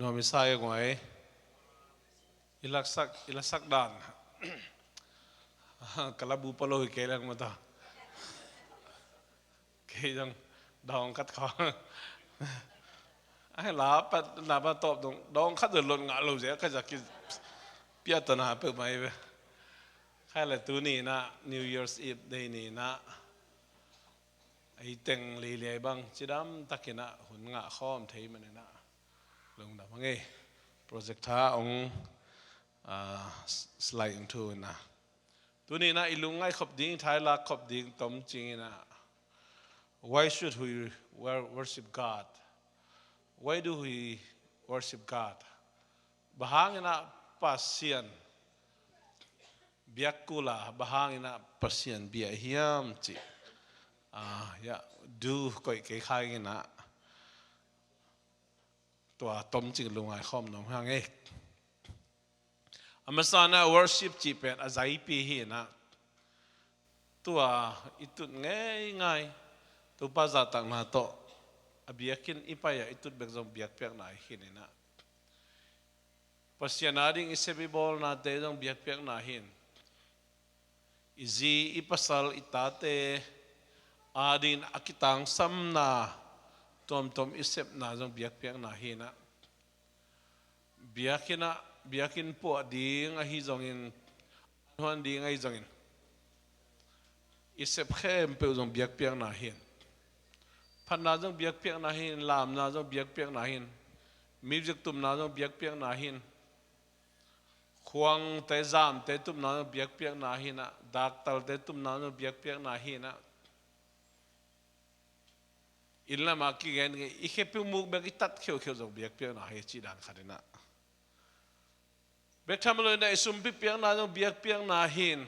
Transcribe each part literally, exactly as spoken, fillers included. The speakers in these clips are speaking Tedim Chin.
Nuam i sa i nguai. I laksak, i laksak dan. Ka labu palo hi kei leng mata. Kei zong dawng khat kha. Ai la pat na pa top dong dawng khat zong lon ngah lo zia ka zaki. Pia ta na pe mai ve. Khai le tu ni na New Year's Eve day ni na. Ei teng liliai bang cidam takin ah hun ngah khawm thei manin ah lungdam a ngei. Project tha ong, ah, slide ong thu in ah. Tuni in ah i lungngai khop ding, thailak khop ding tom cing in ah. Why should we wor-, worship God? Why do we worship God? Bang hangin ah Pasian biak kul a, bang hangin ah Pasian bia hiam cih, ah, ya, du koih kei kha ing in ah tua tom cing lungngai khawm nuam hang e. A masa in ah worship cih pen a zaipi hi in ah tua i tut ngeingai Topa zahtakna tawh a biakinn i pai a i tut bek zong biakpiakna hi khin in ah. Pasian ading i sep i bawlnate zong biakpiakna hi in. I zi, i pasal, i tate ading a kitangsamna tuamtuam i sepna zong biakpiakna hi in ah. Biakinn ah, biakinn puah ding ahi zongin, an huan ding ahi zongin, i sep khempeuh zong biakpiakna hi in. Phatna zong biakpiakna hi in, lamna zong biakpiakna hi in, music tumna zong biakpiakna hi in, khuangte zamte tumna zong biakpiakna hi in ah, daktalte tumna zong biakpiakna hi in ah. Inn lam a kigen i khepiu muk bek i tat kheukheu zong biakpiakna hi cih dan khat in ah. Bek tham lo in ah i sumpi piakna zong biakpiakna hi in.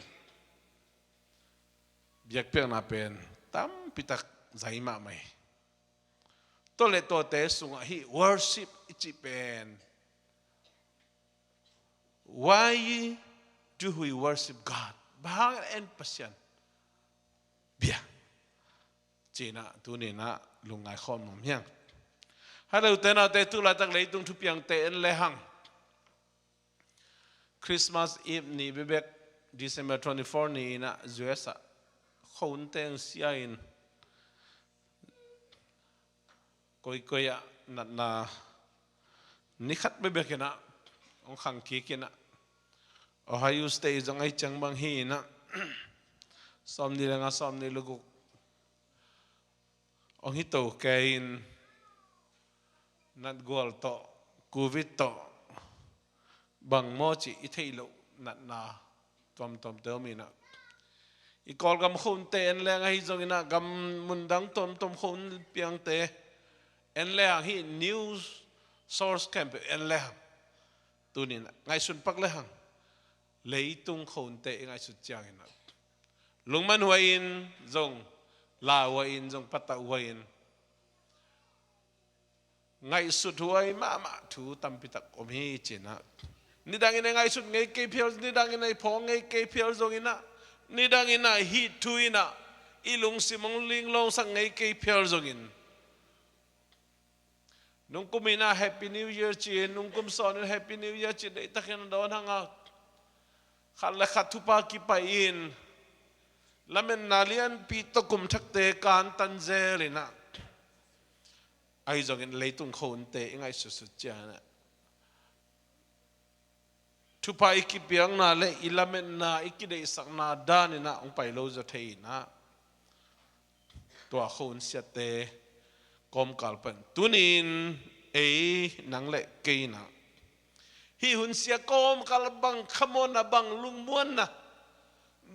Biakpiakna pen tampi tak zai mahmah hi. Tua le tuate sungah hih worship i cih pen. Why do we worship God? Bang hangin en Pasian bia? Ci in ah tuni in ah lungngai khawm nuam hiang. Hai lo te naute, tu laitak leitung thupiangte en le hang. Christmas Eve ni bebek, December twenty-four ni in ah U S ah khonte ong sia in, koikoi ah natna ni khat bebek in ah ong khang kik in ah, Ohio State zong ahi ciang bang hi in ah, sawmnih le nga, sawmnih le guk ong hi to kei in, natgual tawh, covid tawh, bang maw cih i theih loh natna tuamtuamte om in ah. I Kawlgam khonte en leng ahi zongin ah, gam mundang tuamtuam khon piangte en le hang, hih news source khempeuh en le hang, tuni in ah ngaihsun pak le hang, leitung khonte i ngaihsut ciangin ah, lungman huai in zong, lauhuai in zong, patauhuai in, ngaihsut huai mahmah thu tampi tak om hi ci in ah. Nidang in ah i ngaihsut ngei kei phial, nidang in ah i phawk ngei kei phial zongin ah, nidang in ah hih thu in ah i lungsim ong linglawngsak ngei kei phial zongin, nungkum in ah Happy New Year ci in, nungkum sawn in Happy New Year ci, deihtakin a dawn hang a, khat le khat thupha kipai in, lametna lianpi tawh kum thakte kantan zel in ah, ahi zongin leitung khonte i ngaihsutsut ciangin ah, thupha i kipiakna le i lametna, i kideihsakna dan in ah ong pai lo zaw thei in ah, tua khonsiate kawmkal pan tuni in ei, nang le kei in ah, hih hunsia kawmkal bang khamuanna, bang lungmuanna,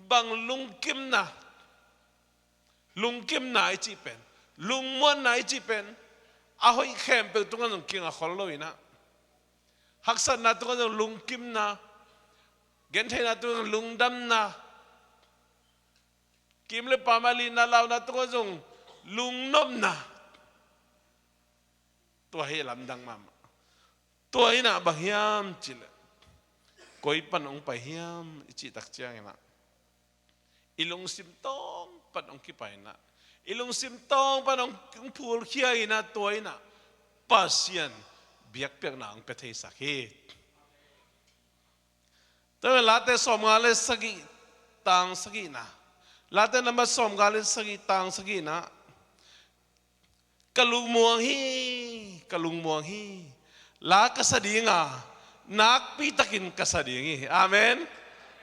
bang lungkimna, lungkimna i cih pen, lungmuanna i cih pen, a hoih khempeuh tungah zong kinga khol lo in ah, haksatna tungah zong lungkimna, gentheihna tungah zong lungdamna, kim le pam a lina launa tungah zong lungnopna, tua hi lamdang mahmah. Tua in ah bang hiam cih leh, koi pan ong pai hiam i cih tak ciangin ah, i lungsim tawng pan ong kipai in ah, i lungsim tawng pan ong, ong phulkhia in ah, tua in ah Pasian biakpiakna hong pia theisak hi. Tua Late sawmnga le sagih tang sagihna. Late nambat sawmnga le sagih tang sagihna. Ka lungmuang hi, ka lungmuang hi. La ka sa ding a, nakpi takin ka sa ding hi. Amen.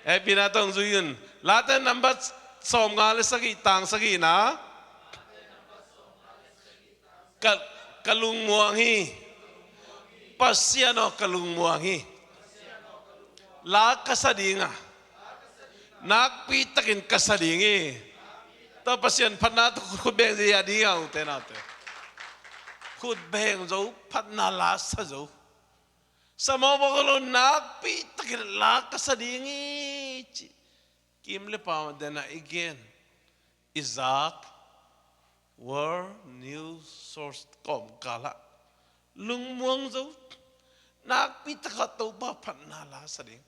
Hehpihna tawh zui un. Late nambat sawmnga le sagih tang sagihna. Ka, ka lungmuang hi. Pasian aw, ka lungmuang hi. La ka sa ding a, nakpi takin ka sa ding hi. Tua Pasian phatna tawh khut beng zo a ding a, ute naute. Khut beng zo, phatna la sa zo. Sa mawkmawk lo, nakpi takin la ka sa ding hi, ci. Kim le pau den a i gen, i zak, World News Source kawmkal ah lungmuang zo, nakpi takin Topa phatna la sa ding,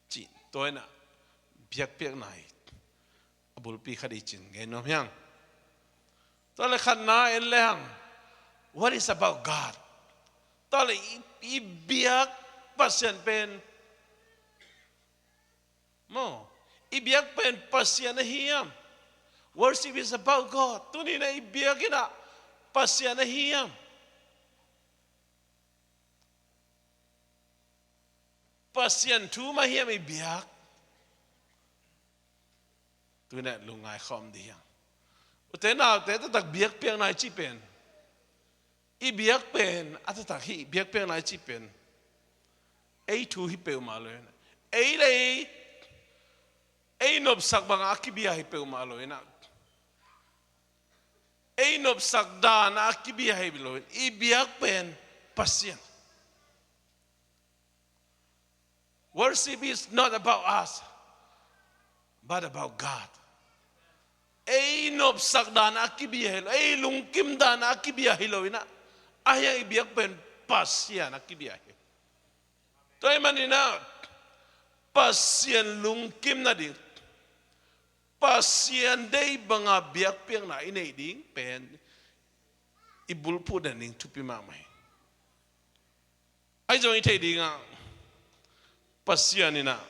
ci. Tua in ah biakpiakna hi. A bulpi khat i cih gen nuam hiang. Tua le khatna en le hang, what is about God? Tua le i, i biak Pasian pen maw, i biak pen Pasian ahi hiam? Worship is about God. Tuni in ah i biakinn ah Pasian ahi hiam? Pasian thu mah hiam i biak? Tuni in ah lungngai khawm ding hiam? Ute naute, taktak biakpiakna i cih pen, i biak pen, a taktak hih biakpiakna i cih pen ei thu hi peuhmah lo in ah, ei le ei, ei nopsak bangah a kibia hi peuhmah lo in ah, ei nopsak dan a kibia hi lo in, i biak pen Pasian. Worship is not about us, but about God. Ei nopsak dan a kibia hi lo, ei lungkim dan a kibia hi lo in ah, ahi hang i biak pen Pasian a kibia hi. Tua ahih manin ah Pasian lungkim nading, Pasian deih banga biakpiakna i neih ding pen i bulphuh den ding thupi mahmah hi. Ahi zong i theih ding ah, Pasian in ah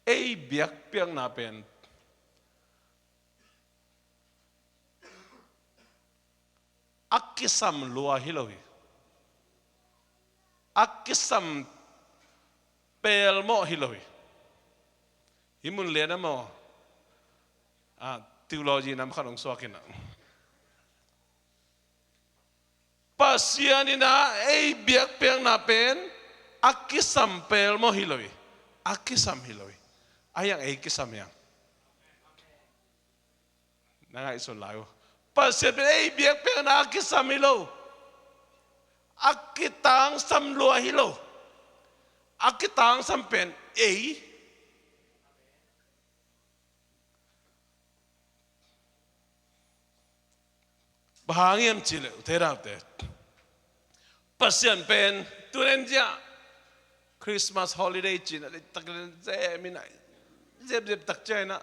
ei biakpiakna pen a kisam lua hi lo hi. A kisam pelmawh hi lo hi. Hih mun lian ah maw, a, theology nam khat hong suak in ah, Pasian in ah ei biakpiakna pen a kisam pelmawh hi lo hi. A kisam hi lo hi. Ahi hang ei kisam hiam? Na ngaihsun lai uh. Pasian pen ei biakpiakna a kisam hi lo. A kitangsam lua hi lo. A kitangsam pen ei. Bang hang hiam cih leh, ute naute, Pasian pen tu in ah Christmas holiday ci-in ah, leitak in ah zem in ah, zepzep tak ciang in ah,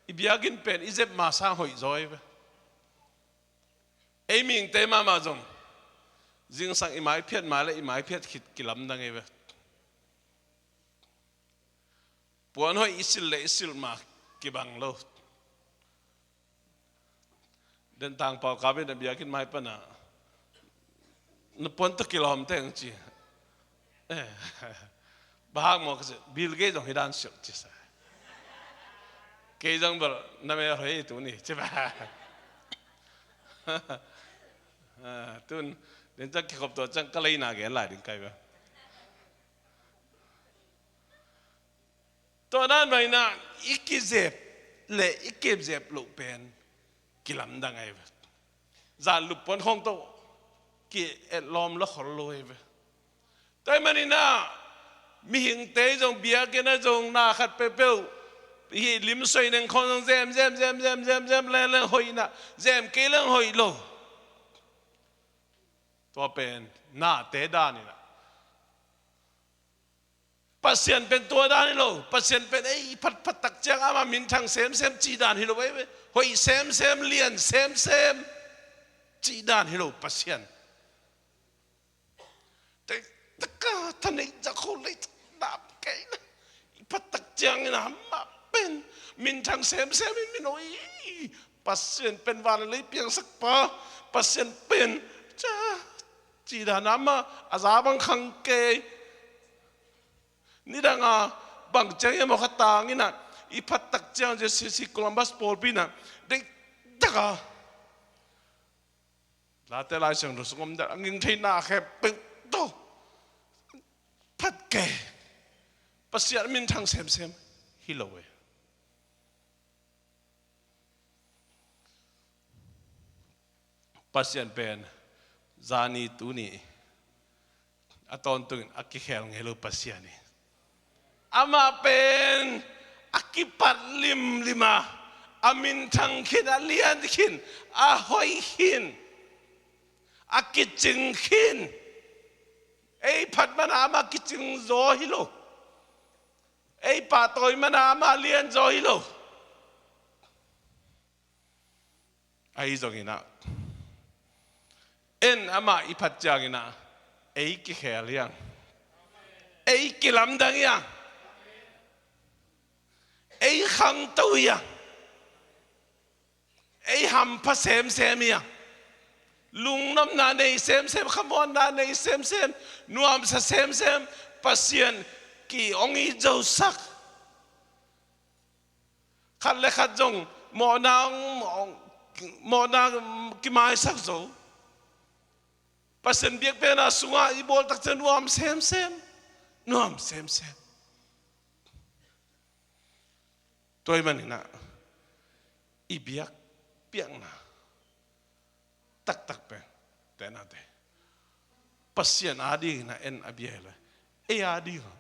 i biakinn pen i zep ma sang hoih zaw hi ve. Ei mihingte mahmah zong zingsang i mai phiat ma leh i mai phiat khit kilamdang hi ve. Puan hoih i silh leh i silh ma kibang lo. Den tangpau kap in a biakinn mai pan ah, na puan tawh kilawm teng ci. Eh, bang hang maw ka ci, Bill Gates zong hih dan silh ci sa. Kei zong bel na mel hoih hi tuni ci ba. Ah, tun den ciang kikhop tua ciang ka leina gen lai ding kai ba. Tua dan mah in ah i kizep leh i kipzep loh pen kilamdang ahi ve. Zan lup puan khawng tawh ki-etlawm lua khol lo ahi ve. Tua ahih manin ah mihingte zong biakinn ah zong na khat peuhpeuh hih lim soi neng khawng zong zem, zem, zem, zem, zem, zem, leng, leng hoih in ah, zem kei leng hoih lo. Tua pen nate dan in ah, Pasian pen tua dan hi lo. Pasian pen ei phatphat tak ciang amah minthang semsem cih dan hi lo, ei hoih semsem, lian semsem cih dan hi lo Pasian. Tei taka thaneih zak ho lei dap kei na. I phat tak ciangin amah pen minthang semsem in min oi. Pasian pen van lei piangsak pa. Pasian pen ca ci dan amah a za bang khang kei. Nidang a bang ciang hiam aw kha tang in ah i phat tak ciang J C C Columbus pawlpi in ah deih taka Late Lai Siangtho sung om dan a nging theihna khempeuh tawh phat kei. Pasian minthang semsem hi lo e. Pasian pen zani tuni a tawntungin a kikhel ngei lo Pasian hi. Amah pen a kipat limlim a, a minthang khin, a lian khin, a hoih khin, a kicing khin. Ei phat mana amah kicing zaw hi lo. Ei pahtawi mana amah lian zaw hi lo. Ahi zongin ah en amah i phat ciangin ah ei kikhel hi hang, ei kilamdang hi hang, ei khangto hi hang, ei hampha semsem hi hang. Lungnopna nei semsem, khamuanna nei semsem, nuamsa semsem, Pasian ki hong it zosak. Khat le khat zong mawhna, mawhna kimaisak zo. Pasian biakpiakna sungah i bawl tak ciang nuam semsem, nuam semsem. Tua ahih manin ah i biakpiakna taktak pen tenate Pasian adingin ah en a bia hi lo, ei adingin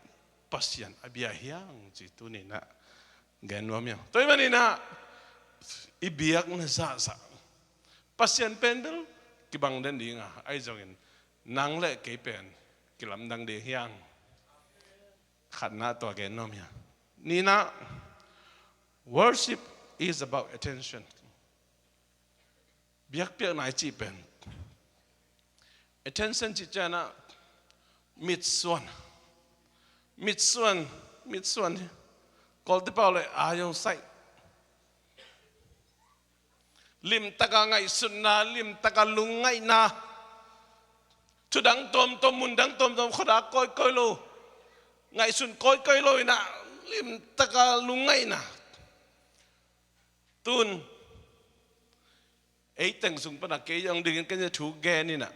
Pasian a bia hi hang ci tuni in ah gen nuam hi hang. Tua ahih manin ah i biakna zahzah Pasian pen bel kibang den ding a, ahi zongin nang le kei pen kilamdang ding hi hang. Khatna tua gen nuam hi hang. Nihna, worship is about attention. Biakpiakna i cih pen attention cih ciangin ah mitsuan, mitsuan, mitsuan hi. Kawlte pau le eye sight. Limtaka ngaihsutna, limtaka lungngaihna. Thudang tuamtuam, mundang tuamtuam, khuadak kawikawi lo, ngaihsun kawikawi lo in ah limtaka lungngaihna. Tun ei teng sung pan ah kei zong dingin ka thu gen in ah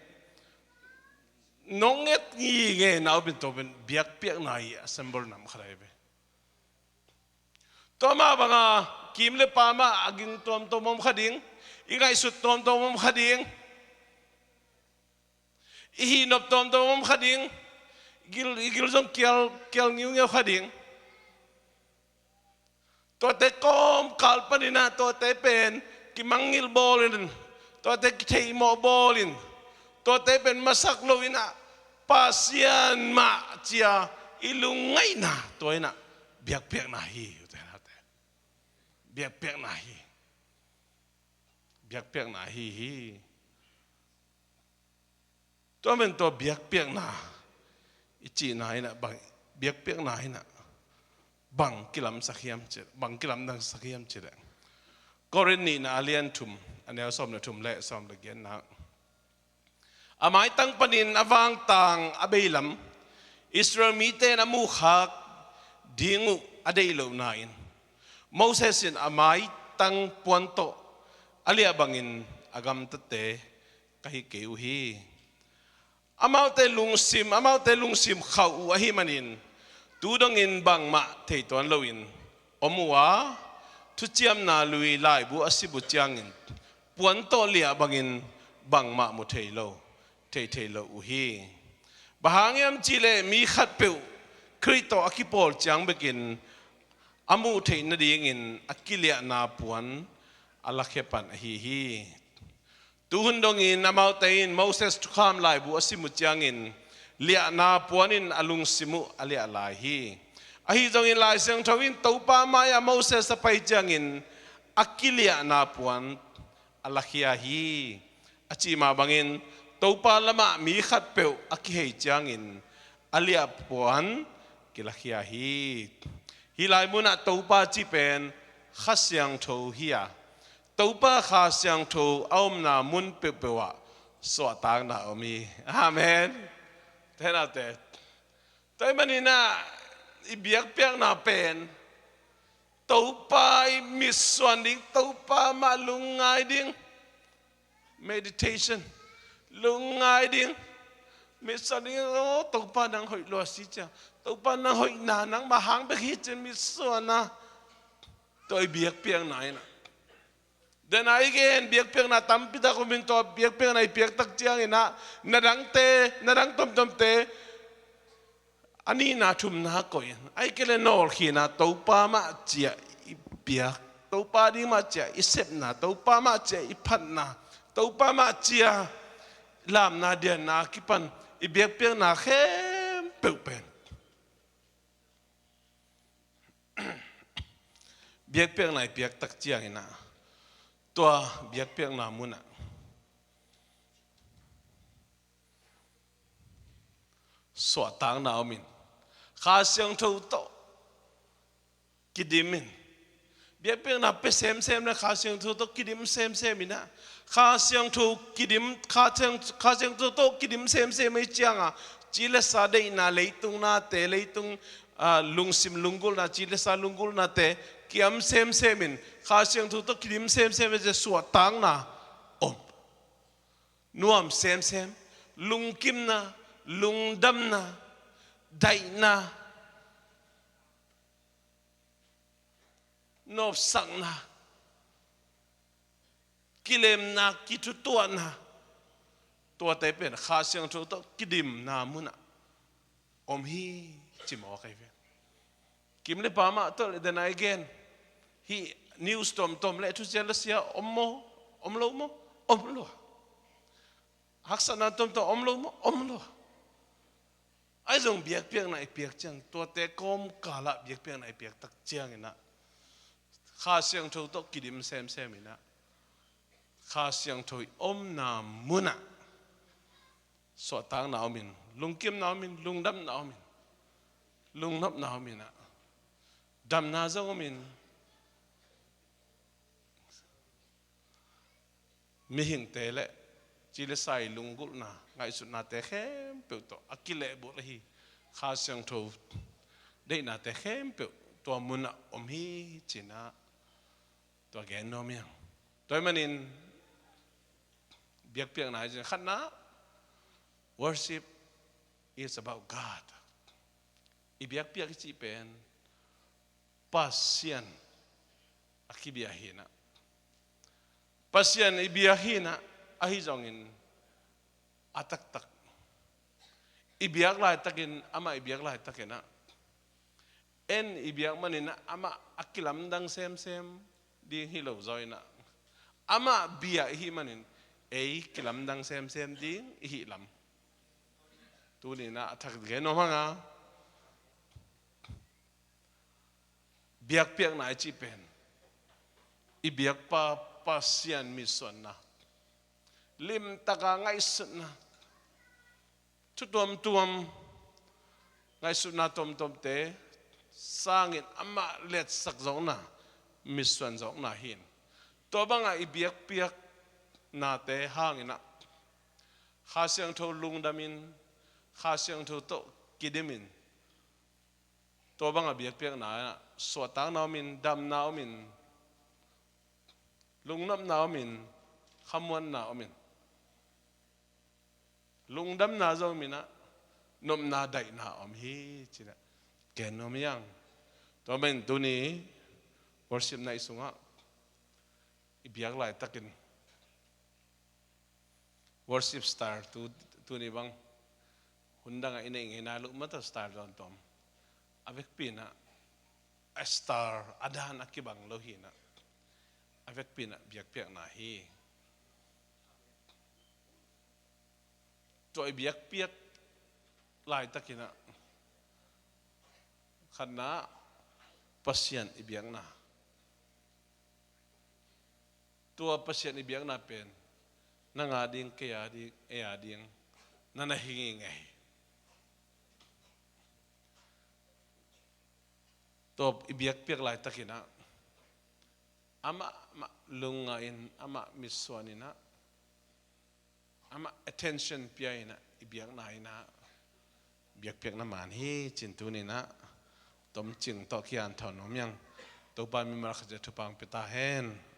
nong et ngingei na uh pen tua pen biakpiakna i a symbol nam khat ahi ve. Tua mah banga kim le pam ah a ging tuamtuam om kha ding, i ngaihsut tuamtuam om kha ding, i hihnop tuamtuam om kha ding, i gil, i gil zong kial, kial ngiungeu kha ding. Tuate kawmkal panin ah tuate pen kimangngilh bawlin, tuate kitheihmawh bawlin, tuate pen masak loin ah Pasian mah ci-a i lungngaihna, tua in ah biakpiakna hi. Biakpiakna hi. Biakpiakna hi hi. Tua men tua biakpiakna i cihna in ah bang, biakpiakna in ah bang kilamsak hiam cih, bang kilamdangsak hiam cih leh Korin nihna a lian thum, a neu sawm le thum le sawm le giatna. A maitang panin a vangtang a beilam Israel mite in a muhkhak ding uh a deih lohna in Moses in a maitang puan tawh a liah bangin a gamtate ka hi kei uh hi. Amaute lungsim, amaute lungsim khauh uh ahih manin tu dongin bangmah thei tuan loin om uh a, thuciamna lui laibu a sim uh ciangin puan tawh liah bangin bangmah mu thei lo, thei thei lo uh hi. Bang hang hiam cih leh mi khatpeuh Khrih tawh a kipawl ciang bekin a muh theih nadingin a kiliahna puan a lakhia pan ahi hi. Tuhun dongin amaute in Moses thukham laibu a sim uh ciangin liahna puan in a lungsim uh a liah lai hi. Ahi zongin Lai Siangtho in Topa mai-ah Moses a pai ciangin a kiliahna puan a lakhia hi, a cih mah bangin Topa lamah mi khatpeuh a kihei ciangin a liahpuan kilakhia hi. Hih lai munah Topa cih pen Kha Siangtho hi a, Topa Kha Siangtho a omna mun peuhpeuh ah suahtakna a om hi. Amen. Tua hi a, tua ahih maninah i biakpiakna pen Topa i mitsuan ding, Topa mah lungngai ding. Meditation. Lungngai ding. Mitsuan ding, oh, Topa nang hoih lua si cia. Topa nang hoihna nangmah hang bek hi cin mitsuan a. Tua i biakpiakna inah. Then a i gen biakpiakna tampitak om in, tua biakpiakna i piaktak cianginah na dangte, na dang tomtomte a nihna thumna koih in, ahih kei leh nawlkhinna, Topa mah ciah i piak, Topa ding mah ciah i sepna, Topa mah ciah i phatna, Topa mah ciah lamna dianna a kipan i biakpiakna khempeuh pen biakpiakna i piaktak cianginah tua biakpiakna munah suahtakna om in, Kha Siangtho tawh kidim in. Biakpiakna pia semsem le Kha Siangtho tawh kidim semsem inah, Kha Siangtho kidim, Kha Siang-, Kha Siangtho tawh kidim semsem ei cianga ci le sa deihna, leitung nate, leitung, ah, lungsim lunggulhna, ci le sa lunggulhnate kiam semsem in, Kha Siangtho tawh kidim semsem ei ciang suahtakna om. Nuam semsem, lungkimna, lungdamna, daihna, nopsakna, kilemna, kithutuahna, tuate pen Kha Siangtho tawh kidimna munah om hi, ci mawk ahi ve. Kim le pam ah tawh le den a i gen. Hih news tomtom le thusia lasia om maw? Om lo maw? Om lua. Haksatna tomtom om lo maw? Om lua. Ahi zong biakpiakna i piak ciang, tuate kawmkalah biakpiakna i piaktak cianginah Kha Siangtho tawh kidim semsem inah, Kha Siangtho i omna munah suahtakna om in, lungkimna om in, lungdamna om in, lungnopna om inah, damna zong om in, mihingte le ci le sa i lunggulhna, ngaihsutnate khempeuh tawh a kilehbulh ahi Kha Siangtho deihnate khempeuh tua munah om hi cinah, tua gen nuam hi hang. Tua ahih manin biakpiakna hi cin, khatna, worship is about God. I biakpiak i cih pen Pasian a kibia hinah, Pasian i bia hinah, ahi zongin a taktak i biak laitakin, amah i biak laitakinah, en i biak maninah amah a kilamdang semsem ding hi lo zaw inah, amah bia i hih manin ei kilamdang semsem ding i hih lam tuninah a thak gen nuam hang a. Biakpiakna i cih pen i biakpa Pasian mitsuanna, limtaka ngaihsutna, thu tuamtuam, ngaihsutna tuamtuamte sangin amah letsak zawkna, mitsuan zawkna hi in, tua bangah i biakpiaknate hanginah Kha Siangtho lungdamin, Kha Siangtho tawh kidimin, tua bangah biakpiakna ah suahtakna omin, damna omin, lungnopna omin, khamuanna omin, lungdamna zong ominah, nopna daihna om hi cinah gen nuam hi hang. Tua manin tuni worship night sungah i biak laitakin worship star tu, tuni bang hun dangah i neih ngei nai loh mah tawh star tuamtuam a vekpi inah, a star a dan a kibang lo hinah, a vekpi inah biakpiakna hi. Tua i biakpiak laitakinah, khatna, Pasian i biakna. Tua Pasian i biakna pen Nang a ding, kei a ding, ei a ding, na na hi ngei. Tua i biakpiak laitakin ah, amah mah lungngaih in, amah mitsuan in ah, amah attention pia in ah, i biakna in ah, biakpiakna man hi cih tuni in ah tomcing tawh kian thawn nuam ing. Topa mimal khat zia thupha pia ta hen.